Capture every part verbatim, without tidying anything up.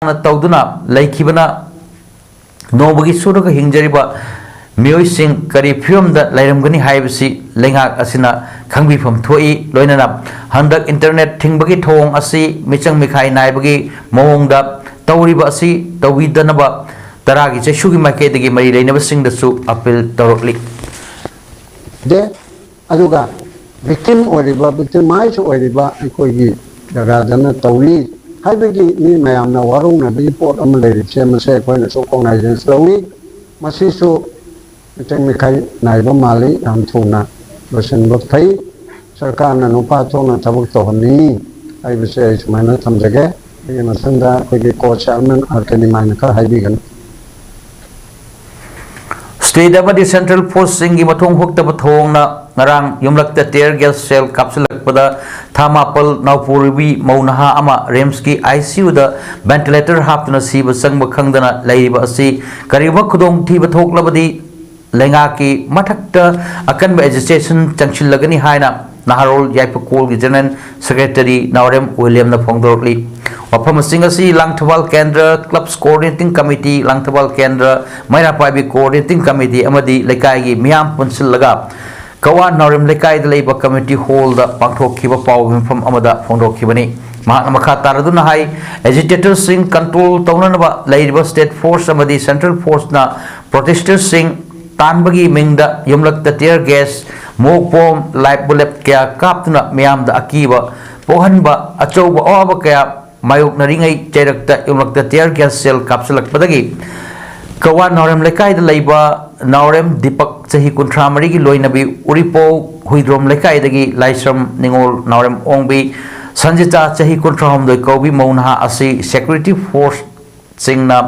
ꯇꯧꯗꯨꯅ ꯂꯩꯈꯤꯕꯅ ꯅꯣꯡꯃꯒꯤ ꯁꯨꯔꯒ ꯍꯤꯡꯖꯔꯤꯕ ꯃꯤꯑꯣꯏꯁꯤꯡ ꯀꯔꯤ ꯐꯤꯕꯝꯗ ꯂꯩꯔꯝꯒꯅꯤ ꯍꯥꯏꯕꯁꯤ ꯂꯩꯉꯥꯛ ꯑꯁꯤꯅ ꯈꯪꯕꯤꯐꯝ ꯊꯣꯛꯏ꯫ ꯂꯣꯏꯅꯅ ꯍꯟꯗꯛ internet ꯊꯤꯡꯕꯒꯤ ꯊꯧꯑꯣꯡ ꯑꯁꯤ ꯃꯤꯆꯪ ꯃꯤꯈꯥꯏ ꯅꯥꯏꯕꯒꯤ ꯃꯑꯣꯡꯗ ꯇꯧꯔꯤꯕ ꯑꯁꯤ ꯇꯧꯕꯤꯗꯅꯕ ꯇꯔꯥꯒꯤ ꯆꯩꯁꯨꯒꯤ ꯃꯥꯏꯀꯩꯗꯒꯤ ꯃꯔꯤ ꯂꯩꯅꯕꯁꯤꯡꯗꯁꯨ appeal ꯇꯧꯔꯛꯂꯤ꯫ ꯗꯦ ꯑꯗꯨꯒ victim ꯑꯣꯏꯔꯤꯕ, victimize ꯑꯣꯏꯔꯤꯕ ꯑꯩꯈꯣꯏꯒꯤ ꯖꯒꯥꯗꯅ ꯇꯧꯔꯤ ꯍꯥꯏꯕꯒꯤ ꯃꯤ ꯃꯌꯥꯝꯅ ꯋꯥꯔꯧꯅꯕꯒꯤ ꯄꯣꯠ ꯑꯃ ꯂꯩꯔꯤꯕꯁꯦ, ꯃꯁꯤ ꯑꯩꯈꯣꯏꯅꯁꯨ cognizance ꯂꯧꯏ꯫ ꯃꯁꯤꯁꯨ ꯃꯤꯇꯩ ꯃꯤꯈꯥꯏ ꯅꯥꯏꯕ ꯃꯥꯜꯂꯤ, ꯌꯥꯝ ꯊꯨꯅ ꯂꯣꯏꯁꯤꯟꯕ ꯐꯩ꯫ ꯁꯔꯀꯥꯔꯅ ꯅꯨꯄꯥ ꯊꯣꯛꯅ ꯊꯕꯛ ꯇꯧꯍꯟꯅꯤꯡꯏ ꯍꯥꯏꯕꯁꯦ ꯑꯩ ꯁꯨꯃꯥꯏꯅ ꯊꯝꯖꯒꯦ꯫ ꯑꯩꯒꯤ ꯃꯊꯪꯗ ꯑꯩꯈꯣꯏꯒꯤ co-chairman ꯑꯥꯔ ꯀꯦ ꯅꯤꯃꯥꯏꯅ ꯈꯔ ꯍꯥꯏꯕꯤꯒꯅꯤ꯫ State ꯑꯃꯗꯤ central forceꯁꯤꯡꯒꯤ ꯃꯊꯣꯡ ꯍꯨꯛꯇꯕ ꯊꯧꯑꯣꯡꯅ ꯉꯔꯥꯡ ꯌꯨꯝꯂꯛꯇ tear gas shell ꯀꯥꯞꯁꯤꯜꯂꯛꯄꯗ ꯊꯥ ꯃꯥꯄꯜ ꯅꯥꯎꯄꯣꯔꯤꯕꯤ ꯃꯧ ꯅꯍꯥ ꯑꯃ RIMSꯀꯤ ICUꯗ ventilator ꯍꯥꯞꯇꯨꯅ ꯁꯤꯕ ꯆꯪꯕ ꯈꯪꯗꯅ ꯂꯩꯔꯤꯕ ꯑꯁꯤ ꯀꯔꯤꯒꯨꯝꯕ ꯈꯨꯗꯣꯡꯊꯤꯕ ꯊꯣꯛꯂꯕꯗꯤ ꯂꯩꯉꯥꯛꯀꯤ ꯃꯊꯛꯇ ꯑꯀꯟꯕ agitation ꯆꯪꯁꯤꯜꯂꯒꯅꯤ ꯍꯥꯏꯅ ꯅꯍꯥꯔꯣꯜ ꯌꯥꯏꯐꯀꯣꯜꯒꯤ general secretary ꯅꯥꯎꯔꯦꯝ ꯋꯤꯂꯤꯌꯝꯅ ꯐꯣꯡꯗꯣꯔꯛꯂꯤ꯫ ꯋꯥꯐꯝꯁꯤꯡ ꯑꯁꯤ ꯂꯥꯡꯊꯕꯥꯜ ꯀꯦꯟꯗ꯭ꯔ clubs coordinating committee, ꯂꯥꯡꯊꯕꯥꯜ ꯀꯦꯟꯗ꯭ꯔ ꯃꯩꯔꯥ ꯄꯥꯏꯕꯤ coordinating committee ꯑꯃꯗꯤ ꯂꯩꯀꯥꯏꯒꯤ ꯃꯤꯌꯥꯝ ꯄꯨꯟꯁꯤꯜꯂꯒ ꯀꯋꯥ ꯅꯥꯎꯔꯦꯝ ꯂꯩꯀꯥꯏꯗ ꯂꯩꯕ community hallꯗ ꯄꯥꯡꯊꯣꯛꯈꯤꯕ ꯄꯥꯎ ꯃꯤꯐꯝ ꯑꯃꯗ ꯐꯣꯡꯗꯣꯛꯈꯤꯕꯅꯤ꯫ ꯃꯍꯥꯛꯅ ꯃꯈꯥ ꯇꯥꯔꯗꯨꯅ ꯍꯥꯏ, agitatorꯁꯤꯡ control ꯇꯧꯅꯅꯕ ꯂꯩꯔꯤꯕ state force ꯑꯃꯗꯤ central forceꯅ protesters ꯁꯤꯡ ꯇꯥꯟꯕꯒꯤ ꯃꯤꯡꯗ ꯌꯨꯝꯂꯛꯇ tear gas, mock bomb, live bullet ꯀꯌꯥ ꯀꯥꯞꯇꯨꯅ ꯃꯤꯌꯥꯝꯗ ꯑꯀꯤꯕ ꯄꯣꯛꯍꯟꯕ ꯑꯆꯧꯕ ꯑꯋꯥꯕ ꯀꯌꯥ ꯃꯥꯌꯣꯛꯅꯔꯤꯉꯩ ꯆꯩꯔꯛꯇ ꯌꯨꯝꯂꯛꯇ tear gas shell ꯀꯥꯞꯁꯤꯜꯂꯛꯄꯗꯒꯤ ꯀꯋꯥ ꯅꯥꯎꯔꯦꯝ ꯂꯩꯀꯥꯏꯗ ꯂꯩꯕ ꯅꯥꯎꯔꯦꯝ ꯗꯤꯄꯛ ꯆꯍꯤ ꯀꯨꯟꯊ꯭ꯔꯥ ꯃꯔꯤꯒꯤ ꯂꯣꯏꯅꯕꯤ ꯎꯔꯤꯄꯣꯛ ꯍꯨꯏꯗ꯭ꯔꯣꯝ ꯂꯩꯀꯥꯏꯗꯒꯤ ꯂꯥꯏꯁ꯭ꯔꯝ ꯅꯤꯉꯣꯜ ꯅꯥꯎꯔꯦꯝ ꯑꯣꯡꯕꯤ ꯁꯟꯖꯤꯇꯥ ꯆꯍꯤ ꯀꯨꯟꯊ꯭ꯔꯥ ꯍꯨꯝꯗꯣꯏ ꯀꯧꯕꯤ ꯃꯧ ꯅꯍꯥ ꯑꯁꯤ security force ꯁꯤꯡꯅ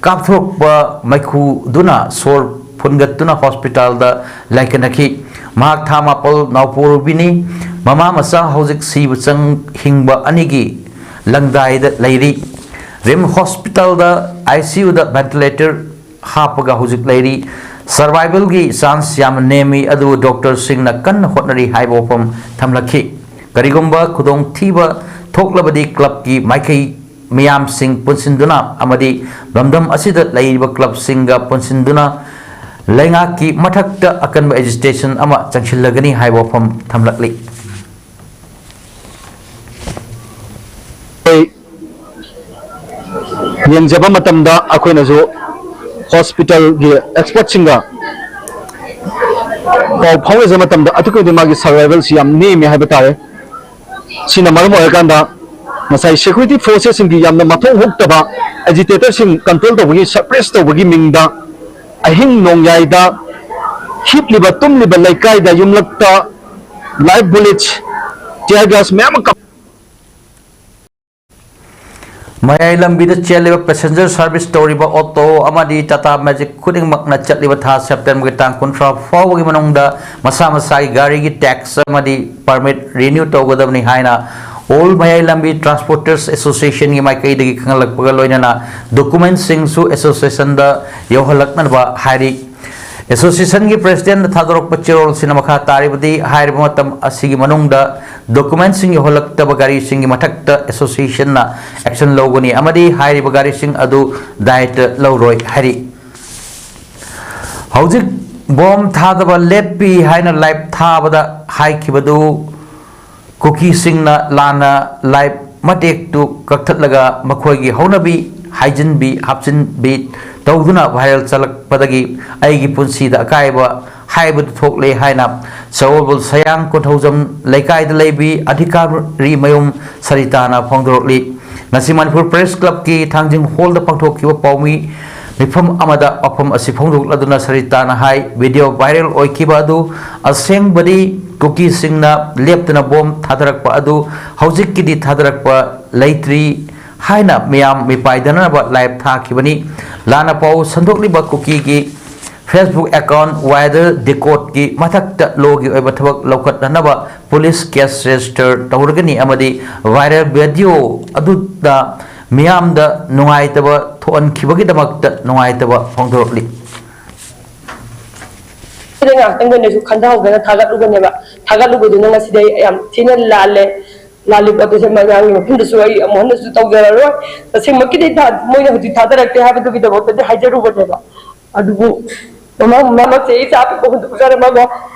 ꯀꯥꯞꯊꯣꯔꯛꯄ ꯃꯩꯈꯨꯗꯨꯅ ꯁꯣꯔ ꯐꯨꯟꯒꯠꯇꯨꯅ hospitalꯗ ꯂꯥꯏꯀꯠꯅꯈꯤ꯫ ꯃꯍꯥꯛ ꯊꯥ ꯃꯥꯄꯜ ꯅꯥꯎꯄꯣꯔꯨꯕꯤꯅꯤ꯫ ꯃꯃꯥ ꯃꯆꯥ ꯍꯧꯖꯤꯛ ꯁꯤꯕ ꯆꯪ ꯍꯤꯡꯕ ꯑꯅꯤꯒꯤ ꯂꯪꯗꯥꯏꯗ ꯂꯩꯔꯤ꯫ RIMS hospitalꯗ ICUꯗ ventilator ꯍꯥꯞꯄꯒ ꯍꯧꯖꯤꯛ ꯂꯩꯔꯤ꯫ Survivalꯒꯤ chance ꯌꯥꯝꯅ ꯅꯦꯝꯃꯤ, ꯑꯗꯨꯕꯨ doctorꯁꯤꯡꯅ ꯀꯟꯅ ꯍꯣꯠꯅꯔꯤ ꯍꯥꯏꯕ ꯋꯥꯐꯝ ꯊꯝꯂꯛꯈꯤ꯫ ꯀꯔꯤꯒꯨꯝꯕ ꯈꯨꯗꯣꯡꯊꯤꯕ ꯊꯣꯛꯂꯕꯗꯤ clubꯀꯤ ꯃꯥꯏꯀꯩ ꯃꯤꯌꯥꯝꯁꯤꯡ ꯄꯨꯟꯁꯤꯟꯗꯨꯅ ꯑꯃꯗꯤ ꯂꯝꯗꯝ ꯑꯁꯤꯗ ꯂꯩꯔꯤꯕ ꯀ꯭ꯂꯕꯁꯤꯡꯒ ꯄꯨꯟꯁꯤꯟꯗꯨꯅ ꯂꯩꯉꯥꯛꯀꯤ ꯃꯊꯛꯇ ꯑꯀꯟꯕ ꯑꯦꯖꯤꯇꯦꯁꯟ ꯑꯃ ꯆꯪꯁꯤꯜꯂꯒꯅꯤ ꯍꯥꯏꯕ ꯋꯥꯐꯝ ꯊꯝꯂꯛꯂꯤ꯫ ꯑꯩꯈꯣꯏ ꯌꯦꯡꯖꯕ ꯃꯇꯝꯗ ꯑꯩꯈꯣꯏꯅꯁꯨ ꯍꯣꯁꯄꯤꯇꯥꯜꯒꯤ ꯑꯦꯛꯁꯄꯔꯠꯁꯤꯡꯒ ꯄꯥꯎ ꯐꯥꯎꯅꯖꯕ ꯃꯇꯝꯗ ꯑꯗꯨꯛꯀꯤ ꯃꯇꯤꯛ ꯃꯥꯒꯤ ꯁꯔꯚꯥꯏꯚꯦꯜꯁꯤ ꯌꯥꯝ ꯅꯦꯝꯃꯦ ꯍꯥꯏꯕ ꯇꯥꯔꯦ꯫ ꯁꯤꯅ ꯃꯔꯝ ꯑꯣꯏꯔꯀꯥꯟꯗ ꯉꯁꯥꯏ ꯁꯦꯀ꯭ꯌꯨꯔꯤꯇꯤ ꯐꯣꯔꯁꯦꯁꯁꯤꯡꯒꯤ ꯌꯥꯝꯅ ꯃꯊꯧ ꯍꯨꯛꯇꯕ ꯑꯦꯖꯤꯇꯦꯇꯔꯁꯤꯡ ꯀꯟꯇ꯭ꯔꯣꯜ ꯇꯧꯕꯒꯤ, ꯁꯄ꯭ꯔꯦꯁ ꯇꯧꯕꯒꯤ ꯃꯤꯡꯗ ꯑꯍꯤꯡ ꯅꯣꯡꯌꯥꯏꯗ ꯍꯤꯞꯂꯤꯕ ꯇꯨꯝꯂꯤꯕ ꯂꯩꯀꯥꯏꯗ ꯌꯨꯝꯂꯛꯇ ꯂꯥꯏꯐ ꯕꯨꯂꯦꯠ, ꯇꯤꯌꯔ ꯒ꯭ꯌꯥꯁ ꯃꯌꯥꯝ ꯑꯃ ꯀꯥꯞ- ꯃꯌꯥꯏ ꯂꯝꯕꯤꯗ ꯆꯦꯜꯂꯤꯕ ꯄꯦꯁꯦꯟꯖꯔ ꯁꯥꯔꯚꯤꯁ ꯇꯧꯔꯤꯕ ꯑꯣꯇꯣ ꯑꯃꯗꯤ ꯇꯥꯇꯥ ꯃꯦꯖꯤꯛ ꯈꯨꯗꯤꯡꯃꯛꯅ ꯆꯠꯂꯤꯕ ꯊꯥ ꯁꯦꯞꯇꯦꯝꯕꯔꯒꯤ ꯇꯥꯡ ꯀꯨꯟꯊ꯭ꯔꯥ ꯐꯥꯎꯕꯒꯤ ꯃꯅꯨꯡꯗ ꯃꯁꯥ ꯃꯁꯥꯒꯤ ꯒꯥꯔꯤꯒꯤ ꯇꯦꯛꯁ ꯑꯃꯗꯤ ꯄꯔꯃꯤꯠ ꯔꯤꯅ꯭ꯌꯨ ꯇꯧꯒꯗꯕꯅꯤ ꯍꯥꯏꯅ ꯑꯣꯜ ꯃꯌꯥꯏ ꯂꯝꯕꯤ ꯇ꯭ꯔꯥꯟꯁꯄꯣꯔꯇꯔꯁ ꯑꯦꯁꯣꯁꯤꯌꯦꯁꯟꯒꯤ ꯃꯥꯏꯀꯩꯗꯒꯤ ꯈꯪꯍꯜꯂꯛꯄꯒ ꯂꯣꯏꯅꯅ ꯗꯣꯀꯨꯃꯦꯟꯁꯤꯡꯁꯨ ꯑꯦꯁꯣꯁꯤꯌꯦꯁꯟꯗ ꯌꯧꯍꯜꯂꯛꯅꯕ ꯍꯥꯏꯔꯤ꯫ ꯑꯦꯁꯣꯁꯤꯌꯦꯁꯟꯒꯤ ꯄ꯭ꯔꯦꯁꯤꯗꯦꯟꯠꯅ ꯊꯥꯗꯣꯔꯛꯄ ꯆꯦꯔꯣꯜꯁꯤꯅ ꯃꯈꯥ ꯇꯥꯔꯤꯕꯗꯤ, ꯍꯥꯏꯔꯤꯕ ꯃꯇꯝ ꯑꯁꯤꯒꯤ ꯃꯅꯨꯡꯗ ꯗꯣꯀꯨꯃꯦꯟꯁꯤꯡ ꯌꯧꯍꯜꯂꯛꯇꯕ ꯒꯥꯔꯤꯁꯤꯡꯒꯤ ꯃꯊꯛꯇ ꯑꯦꯁꯣꯁꯤꯌꯦꯁꯟꯅ ꯑꯦꯛꯁꯟ ꯂꯧꯒꯅꯤ ꯑꯃꯗꯤ ꯍꯥꯏꯔꯤꯕ ꯒꯥꯔꯤꯁꯤꯡ ꯑꯗꯨ ꯗꯥꯏꯇ ꯂꯧꯔꯣꯏ ꯍꯥꯏꯔꯤ꯫ ꯍꯧꯖꯤꯛ ꯕꯣꯝ ꯊꯥꯗꯕ ꯂꯦꯞꯄꯤ ꯍꯥꯏꯅ ꯂꯥꯏꯞ ꯊꯥꯕꯗ ꯍꯥꯏꯈꯤꯕꯗꯨ ꯀꯨꯀꯤꯁꯤꯡꯅ ꯂꯥꯟꯅ ꯂꯥꯏꯞ ꯃꯇꯦꯛꯇꯨ ꯀꯛꯊꯠꯂꯒ ꯃꯈꯣꯏꯒꯤ ꯍꯧꯅꯕꯤ, ꯍꯥꯏꯖꯤꯟꯕꯤ, ꯍꯥꯞꯆꯤꯟꯕꯤ ꯇꯧꯗꯨꯅ ꯚꯥꯏꯔꯦꯜ ꯆꯠꯂꯛꯄꯗꯒꯤ ꯑꯩꯒꯤ ꯄꯨꯟꯁꯤꯗ ꯑꯀꯥꯏꯕ ꯍꯥꯏꯕꯗꯨ ꯊꯣꯛꯂꯦ ꯍꯥꯏꯅ ꯁꯒꯣꯜꯕꯜ ꯁꯌꯥꯡ ꯀꯣꯟꯊꯧꯖꯝ ꯂꯩꯀꯥꯏꯗ ꯂꯩꯕꯤ ꯑꯙꯤꯀꯥꯔꯤ ꯃꯌꯨꯝ ꯁꯔꯤꯇꯥꯅ ꯐꯣꯡꯗꯣꯔꯛꯂꯤ꯫ ꯉꯁꯤ ꯃꯅꯤꯄꯨꯔ ꯄ꯭ꯔꯦꯁ ꯀ꯭ꯂꯕꯀꯤ ꯊꯥꯡꯖꯤꯡ ꯍꯣꯜꯗ ꯄꯥꯡꯊꯣꯛꯈꯤꯕ ꯄꯥꯎꯃꯤ ꯃꯤꯐꯝ ꯑꯃꯗ ꯋꯥꯐꯝ ꯑꯁꯤ ꯐꯣꯡꯗꯣꯛꯂꯗꯨꯅ ꯁꯔꯤꯇꯥꯅ ꯍꯥꯏ, ꯚꯤꯗꯤꯑꯣ ꯚꯥꯏꯔꯦꯜ ꯑꯣꯏꯈꯤꯕ ꯑꯗꯨ ꯑꯁꯦꯡꯕꯗꯤ ꯀꯨꯀꯤꯁꯤꯡꯅ ꯂꯦꯞꯇꯅ ꯕꯣꯝ ꯊꯥꯗꯔꯛꯄ ꯑꯗꯨ ꯍꯧꯖꯤꯛꯀꯤꯗꯤ ꯊꯥꯗꯔꯛꯄ ꯂꯩꯇ꯭ꯔꯤ ꯍꯥꯏꯅ ꯃꯤꯌꯥꯝ ꯃꯤꯄꯥꯏꯗꯅꯅꯕ ꯂꯥꯏꯞ ꯊꯥꯈꯤꯕꯅꯤ꯫ ꯂꯥꯟꯅ ꯄꯥꯎ ꯁꯟꯗꯣꯛꯂꯤꯕ ꯀꯨꯀꯤꯒꯤ Facebook account Wider Decode ꯀꯤ ꯃꯊꯛꯇ ꯂꯣꯒꯤ ꯑꯣꯏꯕ ꯊꯕꯛ ꯂꯧꯈꯠꯅꯅꯕ ꯄꯨꯂꯤꯁ ꯀꯦꯁ ꯔꯦꯖꯤꯁꯇꯔ ꯇꯧꯔꯒꯅꯤ ꯑꯃꯗꯤ ꯚꯥꯏꯔꯦꯜ ꯚꯤꯗꯤꯑꯣ ꯑꯗꯨꯗ ꯃꯤꯌꯥꯝꯗ ꯅꯨꯡꯉꯥꯏꯇꯕ ꯊꯣꯛꯍꯟꯈꯤꯕꯒꯤꯗꯃꯛꯇ ꯅꯨꯡꯉꯥꯏꯇꯕ ꯐꯣꯡꯗꯣꯔꯛꯂꯤ꯫ ꯁꯤꯗ ꯉꯥꯏꯍꯥꯛꯇꯪꯗ ꯅꯣꯏꯁꯨ ꯈꯟꯊꯍꯧꯗꯅ ꯊꯥꯒꯠꯂꯨꯕꯅꯦꯕ꯫ ꯊꯥꯒꯠꯂꯨꯕꯗꯨꯅ ꯉꯁꯤꯗꯤ ꯑꯩ ꯌꯥꯝ ꯊꯤꯅ ꯂꯥꯜꯂꯦ꯫ ꯂꯥꯜꯂꯤꯕ ꯇꯁꯦꯡꯅ ꯃꯌꯥꯝꯒꯤ ꯃꯐꯝꯗꯁꯨ ꯑꯩ ꯑꯃꯨꯛ ꯍꯟꯅꯁꯨ ꯇꯧꯖꯔꯔꯣꯏ꯫ ꯇꯁꯦꯡꯃꯛꯀꯤꯗꯤ ꯊꯥ-, ꯃꯣꯏꯅ ꯍꯧꯖꯤꯛ ꯊꯥꯗꯔꯛꯇꯦ ꯍꯥꯏꯕꯗꯨꯒꯤꯗꯃꯛꯇꯗꯤ ꯍꯥꯏꯖꯔꯨꯕꯅꯦꯕ꯫ ꯑꯗꯨꯕꯨ ꯃꯃꯥ, ꯃꯃꯥꯃꯛꯁꯦ ꯑꯩ ꯏꯆꯥ ꯑꯄꯤꯛꯄ ꯍꯨꯟꯗꯣꯛꯆꯔꯝꯃꯒ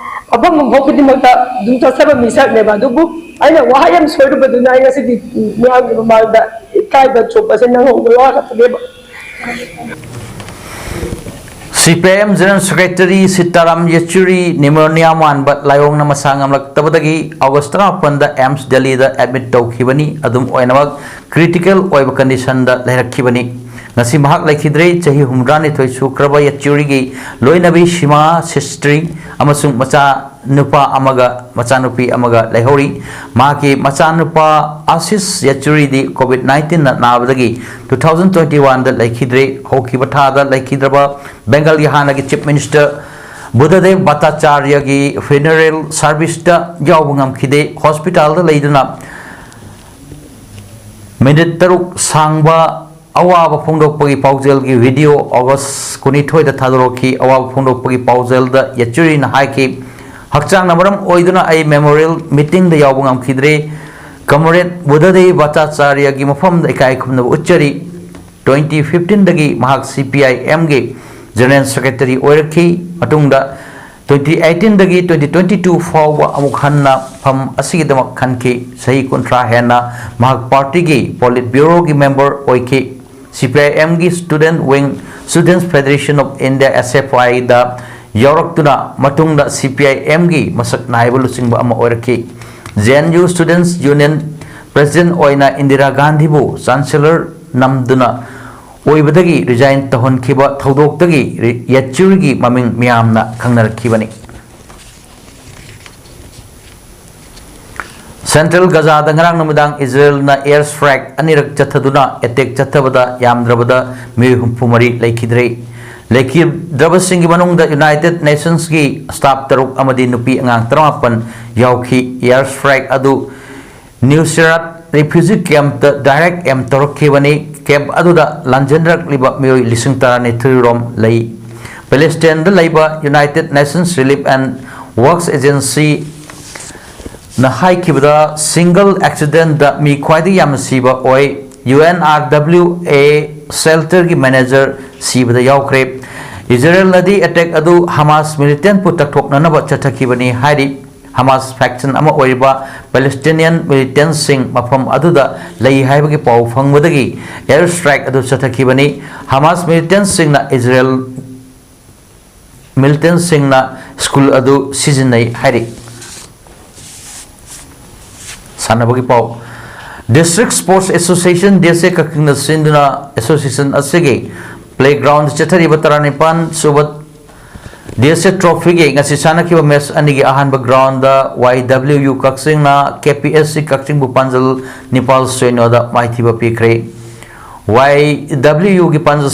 ꯃꯐꯝ ꯃꯐꯝ ꯈꯨꯗꯤꯡꯃꯛꯇ ꯑꯗꯨꯝ ꯆꯠꯆꯕ ꯃꯤꯁꯛꯅꯦꯕ꯫ ꯑꯗꯨꯕꯨ ꯑꯩꯅ ꯋꯥꯍꯩ ꯑꯃ ꯁꯣꯏꯔꯨꯕꯗꯨꯅ ꯑꯩ ꯉꯁꯤꯗꯤ ꯃꯤꯌꯥꯝꯒꯤ ꯃꯃꯥꯡꯗ ꯏꯀꯥꯏꯕ ꯊꯣꯛꯄꯁꯦ ꯅꯪꯍꯧꯕ ꯋꯥ ꯈꯛꯇꯅꯦꯕ꯫ C P I M general secretary Sitaram Yechury pneumonia ꯃꯥꯟꯕ ꯂꯥꯏꯑꯣꯡꯅ ꯃꯁꯥ ꯉꯝꯂꯛꯇꯕꯗꯒꯤ ꯑꯣꯒꯁ ꯇꯔꯥꯃꯥꯄꯟꯗ ꯑꯦꯝꯁ ꯗꯦꯜꯂꯤꯗ ꯑꯦꯗꯃꯤꯠ ꯇꯧꯈꯤꯕꯅꯤ꯫ ꯑꯗꯨꯝ ꯑꯣꯏꯅꯃꯛ, ꯀ꯭ꯔꯤꯇꯤꯀꯦꯜ ꯑꯣꯏꯕ ꯀꯟꯗꯤꯁꯟꯗ ꯂꯩꯔꯛꯈꯤꯕꯅꯤ꯫ ꯉꯁꯤ ꯃꯍꯥꯛ ꯂꯩꯈꯤꯗ꯭ꯔꯦ꯫ ꯆꯍꯤ ꯍꯨꯝꯗ꯭ꯔꯥꯅꯤꯊꯣꯏ ꯁꯨꯈ꯭ꯔꯕ ꯌꯦꯆꯨꯔꯤꯒꯤ ꯂꯣꯏꯅꯕꯤ ꯁꯤꯃꯥ ꯁꯤꯁꯇ꯭ꯔꯤ ꯑꯃꯁꯨꯡ ꯃꯆꯥ ꯅꯨꯄꯥ ꯑꯃꯒ ꯃꯆꯥꯅꯨꯄꯤ ꯑꯃꯒ ꯂꯩꯍꯧꯔꯤ꯫ ꯃꯍꯥꯛꯀꯤ ꯃꯆꯥꯅꯨꯄꯥ ꯑꯥꯁꯤꯁ ꯌꯦꯆꯨꯔꯤꯗꯤ ꯀꯣꯚꯤꯗ ꯅꯥꯏꯟꯇꯤꯟꯅ ꯅꯥꯕꯗꯒꯤ ꯇꯨ ꯊꯥꯎꯖꯟ ꯇ꯭ꯋꯦꯟꯇꯤ ꯋꯥꯟꯗ ꯂꯩꯈꯤꯗ꯭ꯔꯦ꯫ ꯍꯧꯈꯤꯕ ꯊꯥꯗ ꯂꯩꯈꯤꯗ꯭ꯔꯕ ꯕꯦꯡꯒꯜꯒꯤ ꯍꯥꯟꯅꯒꯤ ꯆꯤꯐ ꯃꯤꯅꯤꯁꯇꯔ ꯕꯨꯙꯗꯦꯕ ꯚꯠꯇꯥꯆꯥꯔꯌꯒꯤ ꯐ꯭ꯌꯨꯅꯔꯦꯜ ꯁꯥꯔꯚꯤꯁꯇ ꯌꯥꯎꯕ ꯉꯝꯈꯤꯗꯦ꯫ ꯍꯣꯁꯄꯤꯇꯥꯜꯗ ꯂꯩꯗꯨꯅ ꯃꯤꯅꯤꯠ ꯇꯔꯨꯛ ꯁꯥꯡꯕ ꯑꯋꯥꯕ ꯐꯣꯡꯗꯣꯛꯄꯒꯤ ꯄꯥꯎꯖꯦꯜꯒꯤ ꯚꯤꯗꯤꯑꯣ ꯑꯣꯒꯁ ꯀꯨꯟꯅꯤꯊꯣꯏꯗ ꯊꯥꯗꯣꯔꯛꯈꯤ꯫ ꯑꯋꯥꯕ ꯐꯣꯡꯗꯣꯛꯄꯒꯤ ꯄꯥꯎꯖꯦꯜꯗ ꯌꯦꯆꯨꯔꯤꯅ ꯍꯥꯏꯈꯤ, "ꯍꯛꯆꯥꯡꯅ ꯃꯔꯝ ꯑꯣꯏꯗꯨꯅ ꯑꯩ ꯃꯦꯃꯣꯔꯤꯌꯦꯜ ꯃꯤꯇꯤꯡꯗ ꯌꯥꯎꯕ ꯉꯝꯈꯤꯗ꯭ꯔꯦ꯫ ꯀꯃꯔꯦꯗ ꯕꯨꯙꯗꯦꯕ ꯚꯠꯇꯥꯆꯥꯔꯌꯒꯤ ꯃꯐꯝꯗ ꯏꯀꯥꯏ ꯈꯨꯝꯅꯕ ꯎꯠꯆꯔꯤ꯫ ꯇ꯭ꯋꯦꯟꯇꯤ ꯐꯤꯐꯇꯤꯟꯗꯒꯤ ꯃꯍꯥꯛ ꯁꯤ ꯄꯤ ꯑꯥꯏ ꯑꯦꯝꯒꯤ ꯖꯦꯅꯔꯦꯜ ꯁꯦꯀ꯭ꯔꯦꯇꯔꯤ ꯑꯣꯏꯔꯛꯈꯤ꯫ ꯃꯇꯨꯡꯗ ꯇ꯭ꯋꯦꯟꯇꯤ ꯑꯩꯠꯇꯤꯟꯗꯒꯤ ꯇ꯭ꯋꯦꯟꯇꯤ ꯇ꯭ꯋꯦꯟꯇꯤ ꯇꯨ ꯐꯥꯎꯕ ꯑꯃꯨꯛ ꯍꯟꯅ ꯐꯝ ꯑꯁꯤꯒꯤꯗꯃꯛ ꯈꯟꯈꯤ꯫ ꯆꯍꯤ ꯀꯨꯟꯊ꯭ꯔꯥ ꯍꯦꯟꯅ ꯃꯍꯥꯛ ꯄꯥꯔꯇꯤꯒꯤ ꯄꯣꯂꯤꯠ ꯕ꯭ꯌꯨꯔꯣꯒꯤ ꯃꯦꯝꯕꯔ ꯑꯣꯏꯈꯤ꯫ ꯁꯤ ꯄꯤ ꯑꯥꯏ ꯑꯦꯝꯒꯤ student wing, Students Federation of India, S F ꯑꯥꯏꯗ ꯌꯥꯎꯔꯛꯇꯨꯅ ꯃꯇꯨꯡꯗ ꯁꯤ ꯄꯤ ꯑꯥꯏ ꯑꯦꯝꯒꯤ ꯃꯁꯛ ꯅꯥꯏꯕ ꯂꯨꯆꯤꯡꯕ ꯑꯃ ꯑꯣꯏꯔꯛꯈꯤ꯫ J N U students union president ꯑꯣꯏꯅ ꯏꯟꯗꯤꯔꯥ ꯒꯥꯟꯙꯤꯕꯨ ꯆꯥꯟꯁꯦꯂꯔ ꯅꯝꯗꯨꯅ ꯑꯣꯏꯕꯗꯒꯤ ꯔꯤꯖꯥꯏꯟ ꯇꯧꯍꯟꯈꯤꯕ ꯊꯧꯗꯣꯛꯇꯒꯤ ꯔꯤ-, ꯌꯦꯆꯨꯔꯤꯒꯤ ꯃꯃꯤꯡ ꯃꯤꯌꯥꯝꯅ ꯈꯪꯅꯔꯛꯈꯤꯕꯅꯤ꯫ ꯁꯦꯟꯇ꯭ꯔꯦꯜ ꯒꯖꯥꯗ ꯉꯔꯥꯡ ꯅꯨꯃꯤꯗꯥꯡ ꯏꯖꯔꯦꯜꯅ ꯑꯦꯌꯔ ꯁ꯭ꯇ꯭ꯔꯥꯏꯛ ꯑꯅꯤꯔꯛ ꯆꯠꯊꯗꯨꯅ ꯑꯦꯇꯦꯛ ꯆꯠꯊꯕꯗ ꯌꯥꯝꯗ꯭ꯔꯕꯗ ꯃꯤꯑꯣꯏ ꯍꯨꯝꯐꯨ ꯃꯔꯤ ꯂꯩꯈꯤꯗ꯭ꯔꯦ꯫ ꯂꯩꯈꯤꯗ꯭ꯔꯕꯁꯤꯡꯒꯤ ꯃꯅꯨꯡꯗ ꯌꯨꯅꯥꯏꯇꯦꯗ ꯅꯦꯁꯟꯁꯀꯤ ꯁ꯭ꯇꯥꯐ ꯇꯔꯨꯛ ꯑꯃꯗꯤ ꯅꯨꯄꯤ ꯑꯉꯥꯡ ꯇꯔꯥꯃꯥꯄꯟ ꯌꯥꯎꯈꯤ꯫ ꯑꯦꯌꯔ ꯁ꯭ꯇ꯭ꯔꯥꯏꯛ ꯑꯗꯨ ꯅ꯭ꯌꯨꯁꯤꯔꯥꯠ ꯔꯤꯐ꯭ꯌꯨꯖꯤ ꯀꯦꯝꯞꯇ ꯗꯥꯏꯔꯦꯛ ꯑꯦꯝ ꯇꯧꯔꯛꯈꯤꯕꯅꯤ꯫ ꯀꯦꯝꯞ ꯑꯗꯨꯗ ꯂꯥꯟꯖꯦꯟꯅꯔꯛꯂꯤꯕ ꯃꯤꯑꯣꯏ ꯂꯤꯁꯤꯡ ꯇꯔꯥꯅꯤꯊꯣꯏ ꯔꯣꯝ ꯂꯩ꯫ ꯄꯦꯂꯦꯁꯇꯥꯏꯟꯗ ꯂꯩꯕ united nations relief and works agency ꯅ ꯍꯥꯏꯈꯤꯕꯗ, single accident ꯗ ꯃꯤ ꯈ꯭ꯋꯥꯏꯗꯒꯤ ꯌꯥꯝꯅ ꯁꯤꯕ ꯑꯣꯏ꯫ UNRWA shelter ꯒꯤ manager ꯁꯤꯕꯗ ꯌꯥꯎꯈ꯭ꯔꯦ꯫ ꯏꯖꯔꯦꯜꯅꯗꯤ attack ꯑꯗꯨ ꯍꯃꯥꯁ militant ꯄꯨ ꯇꯛꯊꯣꯛꯅꯅꯕ ꯆꯠꯊꯈꯤꯕꯅꯤ ꯍꯥꯏꯔꯤ꯫ ꯍꯃꯥꯁ faction ꯑꯃ ꯑꯣꯏꯔꯤꯕ Palestinian militant ꯁꯤꯡ ꯃꯐꯝ ꯑꯗꯨꯗ ꯂꯩ ꯍꯥꯏꯕꯒꯤ ꯄꯥꯎ ꯐꯪꯕꯗꯒꯤ air strike ꯑꯗꯨ ꯆꯠꯊꯈꯤꯕꯅꯤ꯫ ꯍꯃꯥꯁ militant ꯁꯤꯡꯅ ꯏꯖꯔꯦꯜ militant ꯁꯤꯡꯅ school ꯑꯗꯨ ꯁꯤꯖꯤꯟꯅꯩ ꯍꯥꯏꯔꯤ꯫ ꯁꯥꯟꯅꯕꯒꯤ ꯄꯥꯎ꯫ District Sports Association, DSA ꯀꯛꯆꯤꯡꯅ ꯁꯤꯟꯗꯨꯅ association ꯑꯁꯤꯒꯤ playground ꯆꯠꯊꯔꯤꯕ ꯇꯔꯥꯅꯤꯄꯥꯟ ꯁꯨꯕ DSA trophy ꯒꯤ ꯉꯁꯤ ꯁꯥꯟꯅꯈꯤꯕ match ꯑꯅꯤꯒꯤ ꯑꯍꯥꯟꯕ ground ꯗ YWU ꯀꯛꯆꯤꯡꯅ KPSC ꯀꯛꯆꯤꯡꯕꯨ ꯄꯥꯟꯖꯜ ꯅꯤꯄꯥꯜ ꯁꯤꯅꯣꯗ ꯃꯥꯏꯊꯤꯕ ꯄꯤꯈ꯭ꯔꯦ꯫ YWU ꯒꯤ ꯄꯥꯟꯖꯜ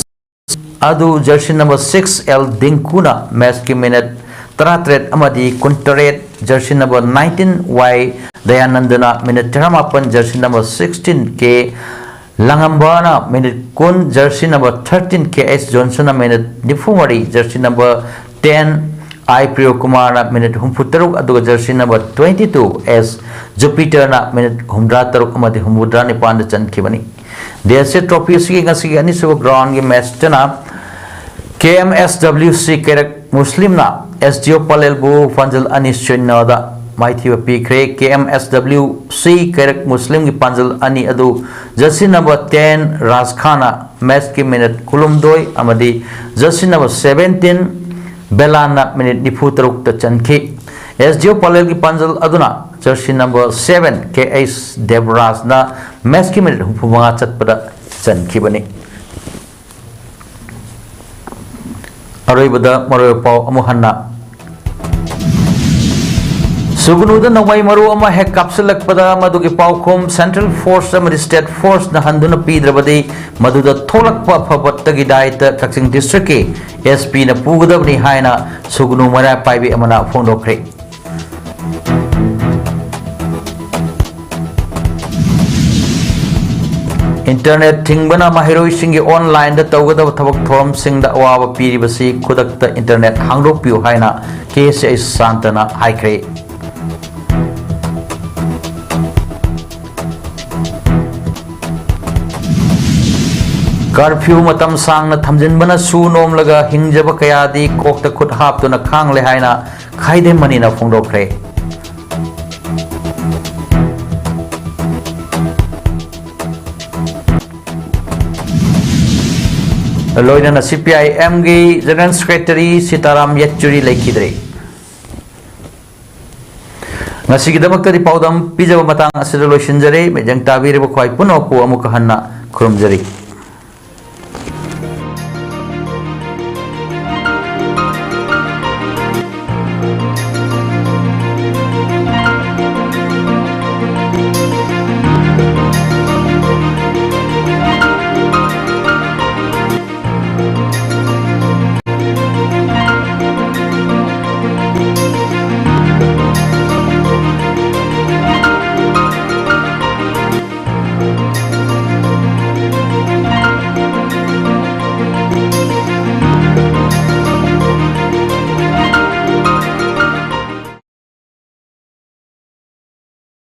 ꯑꯗꯨ jersey number six L ꯗꯤꯡꯀꯨꯅ match ꯀꯤ minute ꯇꯔꯥꯇꯔꯦꯠ ꯑꯃꯗꯤ ꯀꯨꯟꯇꯔꯦꯠ, jersey number nineteen Y ꯗꯌꯥꯅꯟꯗꯅ minute ꯇꯔꯥꯃꯥꯄꯟ, jersey number sixteen K ꯂꯥꯡꯉꯝꯕꯅ minute ꯀꯨꯟ, jersey number thirteen K H ꯖꯣꯟꯁꯟꯅ minute ꯅꯤꯐꯨ ꯃꯔꯤ, jersey number ten I ꯄ꯭ꯔꯤꯌꯣꯀꯨꯃꯥꯔꯅ minute ꯍꯨꯝꯐꯨ ꯇꯔꯨꯛ, ꯑꯗꯨꯒ jersey number twenty two S ꯖꯨꯄꯤꯇꯔꯅ minute ꯍꯨꯝꯗ꯭ꯔꯥ ꯇꯔꯨꯛ ꯑꯃꯗꯤ ꯍꯨꯝꯐꯨꯇꯔꯥ ꯅꯤꯄꯥꯟꯗ ꯆꯟꯈꯤꯕꯅꯤ꯫ DSA trophy ꯑꯁꯤꯒꯤ ꯉꯁꯤꯒꯤ ꯑꯅꯤꯁꯨꯕ ground ꯒꯤ match ꯇꯅ KMSWC ꯀꯩꯔꯛ ꯃꯨꯁꯂꯤꯝꯅ SDO ꯄꯂꯦꯜꯕꯨ ꯄꯥꯟꯖꯜ ꯑꯅꯤ ꯁꯤꯅꯣꯗ ꯃꯥꯏꯊꯤꯕ ꯄꯤꯈ꯭ꯔꯦ꯫ KMSWC ꯀꯩꯔꯛ ꯃꯨꯁꯂꯤꯝꯒꯤ ꯄꯥꯟꯖꯜ ꯑꯅꯤ ꯑꯗꯨ jersey number ten ꯔꯥꯖ ꯈꯥꯟꯅ match ꯀꯤ minute ꯀꯨꯟꯍꯨꯝꯗꯣꯏ ꯑꯃꯗꯤ jersey number seventeen ꯕꯦꯂꯥꯟꯅ minute ꯅꯤꯐꯨ ꯇꯔꯨꯛꯇ ꯆꯟꯈꯤ꯫ SDO ꯄꯂꯦꯜꯒꯤ ꯄꯥꯟꯖꯜ ꯑꯗꯨꯅ jersey number seven K H ꯗꯦꯕꯔꯥꯖꯅ match ꯀꯤ minute ꯍꯨꯝꯐꯨ ꯃꯉꯥ ꯆꯠꯄꯗ ꯆꯟꯈꯤꯕꯅꯤ꯫ ꯑꯔꯣꯏꯕꯗ ꯃꯔꯨꯑꯣꯏꯕ ꯄꯥꯎ ꯑꯃꯨꯛ ꯍꯟꯅ꯫ ꯁꯨꯒꯅꯨꯗ ꯅꯣꯡꯃꯩ ꯃꯔꯨ ꯑꯃ ꯍꯦꯛ ꯀꯥꯞꯁꯤꯜꯂꯛꯄꯗ ꯃꯗꯨꯒꯤ ꯄꯥꯎꯈꯨꯝ central force ꯑꯃꯗꯤ state force ꯅ ꯍꯟꯗꯨꯅ ꯄꯤꯗ꯭ꯔꯕꯗꯤ ꯃꯗꯨꯗ ꯊꯣꯛꯂꯛꯄ ꯑꯐꯕꯇꯒꯤ ꯗꯥꯏꯇ ꯀꯛꯆꯤꯡ district ꯀꯤ SP ꯅ ꯄꯨꯒꯗꯕꯅꯤ ꯍꯥꯏꯅ ꯁꯨꯒꯅꯨ ꯃꯩꯔꯥ ꯄꯥꯏꯕꯤ ꯑꯃꯅ ꯐꯣꯡꯗꯣꯛꯈ꯭ꯔꯦ꯫ Internet ꯊꯤꯡꯕꯅ ꯃꯍꯩꯔꯣꯏꯁꯤꯡꯒꯤ online ꯗ ꯇꯧꯒꯗꯕ ꯊꯕꯛ ꯊꯧꯔꯝꯁꯤꯡꯗ ꯑꯋꯥꯕ ꯄꯤꯔꯤꯕꯁꯤ ꯈꯨꯗꯛꯇ internet ꯍꯥꯡꯗꯣꯛꯄꯤꯌꯨ ꯍꯥꯏꯅ KCI ꯁꯥꯟꯇꯅ ꯍꯥꯏꯈ꯭ꯔꯦ꯫ ꯀꯔꯐ꯭ꯌꯨ ꯃꯇꯝ ꯁꯥꯡꯅ ꯊꯝꯖꯤꯟꯕꯅ ꯁꯨ ꯅꯣꯝꯂꯒ ꯍꯤꯡꯖꯕ ꯀꯌꯥꯗꯤ ꯀꯣꯛꯇ ꯈꯨꯠ ꯍꯥꯞꯇꯨꯅ ꯈꯥꯡꯂꯦ ꯍꯥꯏꯅ ꯈꯥꯏꯗꯦꯝ ꯃꯅꯤꯅ ꯐꯣꯡꯗꯣꯛꯈ꯭ꯔꯦ꯫ ꯂꯣꯏꯅꯅ ꯁꯤ ꯄꯤ ꯑꯥꯏ ꯑꯦꯝꯒꯤ ꯖꯦꯅꯔꯦꯜ ꯁꯦꯀ꯭ꯔꯦꯇꯔꯤ ꯁꯤꯇꯥꯔꯥꯝ ꯌꯦꯆꯨꯔꯤ ꯂꯩꯈꯤꯗ꯭ꯔꯦ꯫ ꯉꯁꯤꯒꯤꯗꯃꯛꯇꯗꯤ ꯄꯥꯎꯗꯝ ꯄꯤꯖꯕ ꯃꯇꯥꯡ ꯑꯁꯤꯗ ꯂꯣꯏꯁꯤꯟꯖꯔꯦ꯫ ꯃꯤꯠꯌꯦꯡ ꯇꯥꯕꯤꯔꯤꯕ ꯈ꯭ꯋꯥꯏ ꯄꯨꯝꯅꯃꯛꯄꯨ ꯑꯃꯨꯛꯀ ꯍꯟꯅ ꯈꯨꯔꯨꯝꯖꯔꯤ꯫